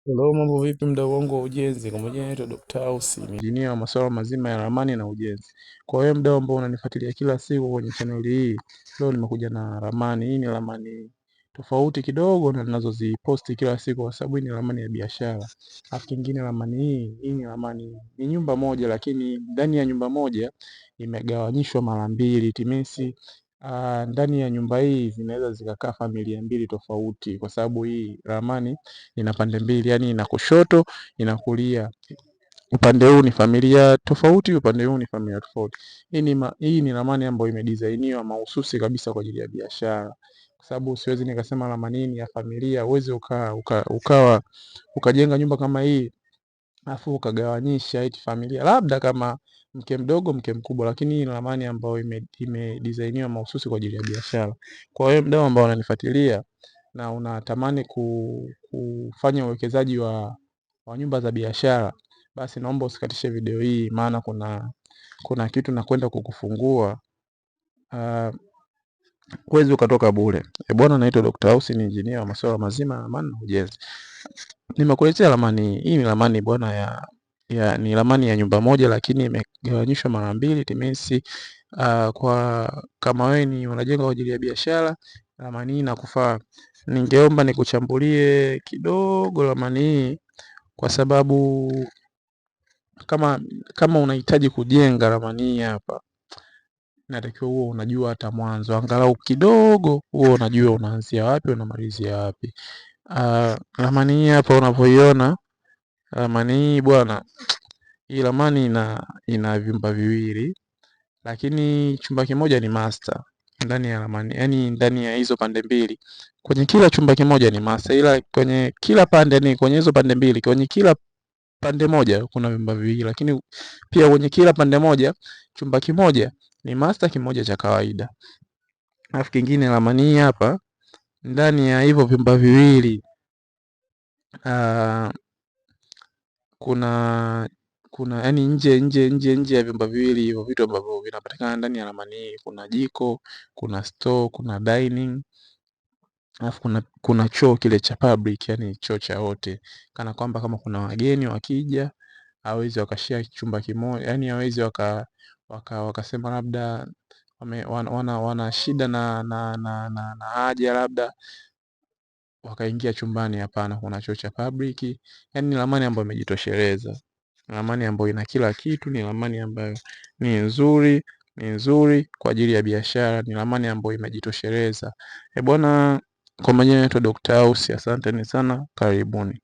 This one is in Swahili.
Hello, mambo vipi mdau wangu wa ujenzi? Kwa majina naitwa Dr. Ausi, injinia wa masuala mazima ya ramani na ujenzi. Kwa hiyo mdau ambao unanifuatilia kila siku kwenye channel hii, leo nimekuja na ramani. Hii ni ramani tofauti kidogo na ninazoziposti kila siku kwa sababu hii ni ramani ya biashara. Alafu kingine ramani hii ni ramani ni nyumba moja, lakini ndani ya nyumba moja imegawanyishwa mara mbili. Timisi ndani ya nyumba hii zinaweza zikakaa familia mbili tofauti, kwa sababu hii ramani ina pande mbili, yani ina kushoto ina kulia. Upande huu ni familia tofauti, upande huu ni familia tofauti. Hii ni ramani ambayo imedizainiwa mahususi kabisa kwa ajili ya biashara, kwa sababu siwezi nikasema ramani ni ya familia. Uwezi ukawa ukajenga nyumba kama hii afu ukagawanyisha eti familia, labda kama mke mdogo mke mkubwa, lakini hii ni ramani ambayo imedizainiwa mahususi kwa ajili ya biashara. Kwa hiyo mdau ambao unanifuatilia na unatamani kufanya uwekezaji wa nyumba za biashara, basi naomba usikatishe video hii, maana kuna kitu nakwenda kukufungua. Huwezi ukatoka bure. E bwana, naitwa Dr. Ausi, ni injinia wa masuala mazima ya ramani na ujenzi. Nimekuletea ramani hii, ni ramani bwana ya ni ramani ya nyumba moja, lakini imegawanyishwa mara mbili. It kwa kama wewe ni unajenga kwa ajili ya biashara, ramani hii inakufaa. Ningeomba nikuchambulie kidogo ramani hii kwa sababu kama unahitaji kujenga ramani hii hapa, natakiwa huo unajua hata mwanzo angalau kidogo, huo unajua unaanzia wapi unamalizia wapi. Ramani hii hapa unavyoiona ramani hii bwana, hii ramani ina vyumba viwili, lakini chumba kimoja ni master ndani ya ramani, yani ndani ya hizo pande mbili, kwenye kila chumba kimoja ni master, ila kwenye kila pande ni kwenye hizo pande mbili, kwenye kila pande moja kuna vyumba viwili, lakini pia kwenye kila pande moja chumba kimoja ni master, kimoja cha kawaida. Alafu kingine ramani hii hapa ndani ya hivyo vyumba viwili uh, kuna yani nje nje nje nje ya vyumba viwili hivyo vitu ambavyo vinapatikana ndani ya ramani hii, kuna jiko, kuna store, kuna dining, alafu kuna choo kile cha public, yani choo cha wote, kana kwamba kama kuna wageni wakija hawezi wakashare chumba kimoja, yani hawezi wakasema labda wana shida na haja labda wakaingia chumbani. Hapana, kuna choo cha public. Yani ni ramani ambayo imejitosheleza, ramani ambayo ina kila kitu, ni ramani ambayo ni nzuri, ni nzuri kwa ajili ya biashara, ni ramani ambayo imejitosheleza. E bwana, kwa majina naitwa Dr. Ausi, asanteni sana, karibuni.